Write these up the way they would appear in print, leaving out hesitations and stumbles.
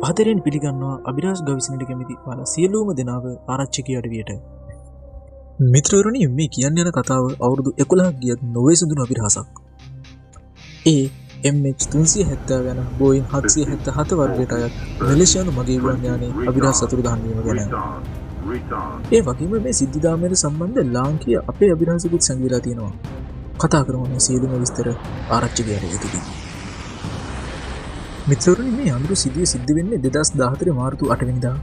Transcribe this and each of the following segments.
ආදරයෙන් පිළිගන්නවා අභිරහස් ගවේෂණයට කැමති ඔයාලා සියලුම දෙනාව ආරච්චිගේ අඩවියට. මිත්‍රවරුනි, මේ කියන්න යන කතාව අවුරුදු 11ක් ගියත් නොවැසඳුණු අභිරහසක්. ඒ MH 370 යන බෝයින් 777 වර්ගයට අයත් මැලේසියානු මගේ ගුවන් යානයේ අභිරහස් අතුරුදහන් වීම ගැන. ඒ වගේම මේ සිද්ධිදාමයට සම්බන්ධ ලාංකීය අපේ අභිරහසකුත් සැඟවිලා තියෙනවා. කතා කරමු මේ සියලුම විස්තර ආරච්චිගේ අඩවියේදී. මිත්‍රවරුනි, මේ අඳුරු සිදුවේ සිද්ධ වෙන්නේ 2014 මාර්තු 8 වෙනිදා.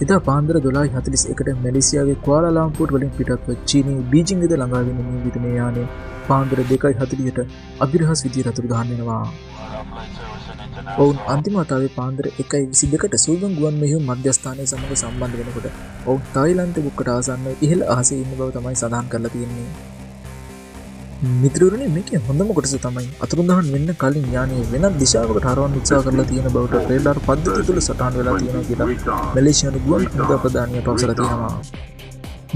එදා පාන්දර 12:41ට මැලේසියාවේ කුආලාලම්පූර් වලින් පිටත්ව චීනයේ බීජිං වෙත ළඟා වෙන නියමිත මේ යානය පාන්දර 2:40ට අභිරහස් විදියට අතුරුදහන් වෙනවා. ඔවුන් අන්තිම වතාවේ පාන්දර 1:22ට සුල්ගන් ගුවන් මෙහෙයුම් මධ්‍යස්ථානය සමග සම්බන්ධ වෙනකොට ඔවුන් තායිලන්ත බුක්කට ආසන්නව ඉහළ අහසේ ඉන්න බව තමයි සඳහන් කරලා තියෙන්නේ. මිත්‍රවරුනි, මේකේ හොඳම කොටස තමයි අතුරුදහන් වෙන්න කලින් යානය වෙනත් දිශාවකට හරවන්න උත්සාහ කරලා තියෙන බවට රේඩාර් පද්ධතිය තුළ සටහන් වෙලා තියෙනවා කියලා මැලේසියානු ගුවන් හමුදා ප්‍රධානියා පවසලා තියෙනවා.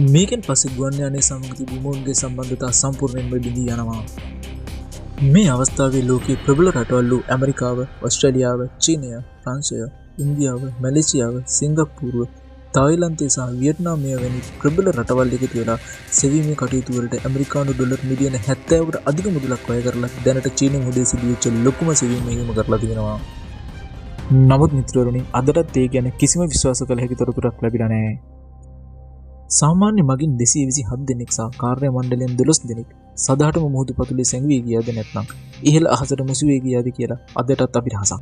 මේකෙන් පස්සේ ගුවන් යානය සමග තිබූ මොවුන්ගේ සම්බන්ධතා සම්පූර්ණයෙන්ම බිඳී යනවා. මේ අවස්ථාවේ ලෝකයේ ප්‍රබල රටවල් වූ ඇමරිකාව, ඔස්ට්‍රේලියාව, චීනය, ප්‍රංශය, ඉන්දියාව, මැලේසියාව, සිංගප්පූරුව, තායිලන්තය සහ වියට්නාමය වැනි ප්‍රබල රටවල් එකතු වෙලා සෙවීමේ කටයුතු වලට ඇමරිකානු ඩොලර් මිලියන 70කට අධික මුදලක් වැය කරලා දැනට චීන මුහුදේ සිදුවෙච්ච ලොකුම සෙවීම මෙහෙයුම කරලා තියෙනවා. නමුත් මිත්‍රවරුනි, අදටත් ඒ ගැන කිසිම විශ්වාස කළ හැකි තොරතුරක් ලැබිලා නැහැ. සාමාන්‍ය මගින් 227 දෙනෙක් සහ කාර්ය මණ්ඩලයෙන් 12 දෙනෙක් සදහටම මුහුදු පතුලේ සැඟවී ගියාද නැත්නම් ඉහළ අහසට මුසු වී ගියාද කියලා අදටත් අභිරහසක්.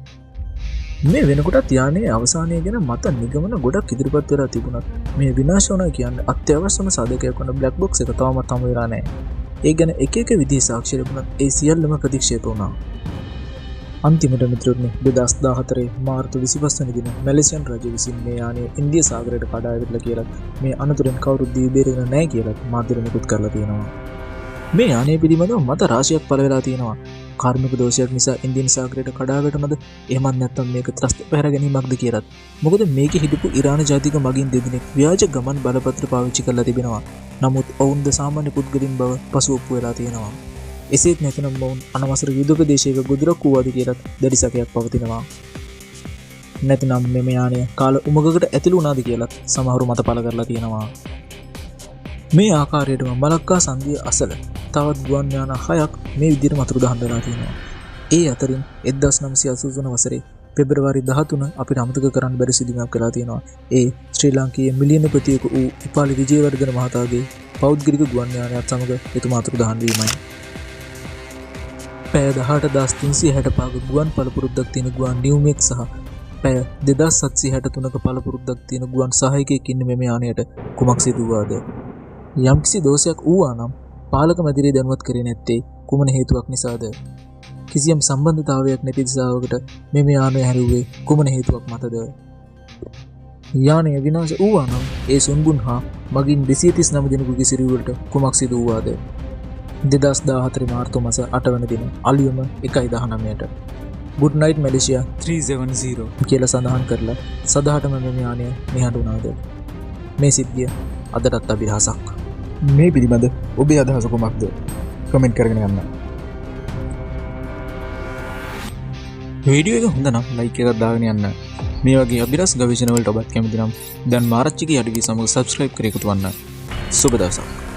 මේ වෙනකොටත් යානයේ අවසානය ගැන මත නිගමන ගොඩක් ඉදිරිපත් වෙලා තිබුණත් මේ විනාශ වුණා කියන්නේ අත්‍යවශ්‍යම සාධකයක් වන බ්ලැක් බොක්ස් එක තවමත් හමු වෙලා නැහැ. ඒ ගැන එක එක විදිහේ සාක්ෂි ලැබුණත් ඒ සියල්ලම ප්‍රතික්ෂේප වුණා. අන්තිමට මිත්‍රවරුනි, 2014 මාර්තු 25 වෙනි දින මැලේසියන් රජය විසින් මේ යානය ඉන්දිය සාගරයට කඩා වැටිලා කියලා මේ අනතුරෙන් කවුරුත් දිවි බේරගෙන නැහැ කියලා මාධ්‍යවල නිකුත් කරලා තියෙනවා. මේ යානය පිළිබඳව මත රාශියක් පළ වෙලා තියෙනවා. කාර්මික දෝෂයක් නිසා ඉන්දියන් සාගරයට කඩා වැටුණද, එහෙමත් නැත්නම් මේක ත්‍රස්ත පැහැර ගැනීමක්ද කියලත්. මොකද මේකේ හිටපු ඉරාන ජාතික මගින් දෙදෙනෙක් ව්‍යාජ ගමන් බලපත්‍ර පාවිච්චි කරලා තිබෙනවා. නමුත් ඔවුන්ද සාමාන්‍ය පුද්ගලින් බව පසු ඔප්පු වෙලා තියෙනවා. එසේත් නැතිනම් ඔවුන් අනවසර යුද ප්‍රදේශයක ගොදුරක් වූවාද කියලත් දැඩි සැකයක් පවතිනවා. නැතිනම් මෙම යානය කාල උමගකට ඇතුළු වුණාද කියලත් සමහරු මත පළ කරලා තියෙනවා. මේ ආකාරයටම මලක්කා සන්ධිය අසල තවත් ගුවන් යාන 6ක් මේ විදිහටම අතුරුදහන් වෙලා තියෙනවා. ඒ අතරින් 1983 වසරේ පෙබරවාරි 13 අපිට අමතක කරන්න බැරි සිදුවීමක් වෙලා තියෙනවා. ඒ ශ්‍රී ලාංකීය මිලියනපතියෙකු වූ උපාලි විජේවර්ධන මහතාගේ පෞද්ගලික ගුවන් යානයත් සමග එතුමා අතුරුදහන් වීමයි. පැය 18365ක ගුවන් පළපුරුද්දක් තියෙන ගුවන් නියුමෙක් සහ පැය 2763ක පළපුරුද්දක් තියෙන ගුවන් සහායකයෙක් ඉන්න මෙම යානයට කුමක් සිදු වූවාද? යම්කිසි දෝෂයක් වූවා නම් පාලක මැදිරිය දැනුවත් කරේ නැත්තේ කුමන හේතුවක් නිසාද? කිසියම් සම්බන්ධතාවයක් නැති දිශාවකට මෙම යානය හැරෙව්වේ කුමන හේතුවක් මතද? යානය විනාශ වූවා නම් ඒ සුන්බුන් හා මගින් 239 දෙනෙකුගේ සිරුරට කුමක් සිදු වූවාද? 2014 මාර්තු මස 8 වන දින අලුයම 1:19ට Good night Malaysia 370 කියලා සඳහන් කරලා සදහටම මෙම යානය නිහඬ වුණාද? මේ සිද්ධිය අදටත් අභිරහසක්. මේ පිළිබඳ ඔබේ අදහස කුමක්ද? කමෙන්ට් කරගෙන යන්න. වීඩියෝ එක හොඳ නම් ලයික් එකක් දාගෙන යන්න. මේ වගේ අභිරහස් ගවේෂණ වලට ඔබත් කැමති නම් දැන් මාරච්චිගේ අඩවිය සමග සබ්ස්ක්‍රයිබ් කර එකතු වන්න. සුබ දවසක්.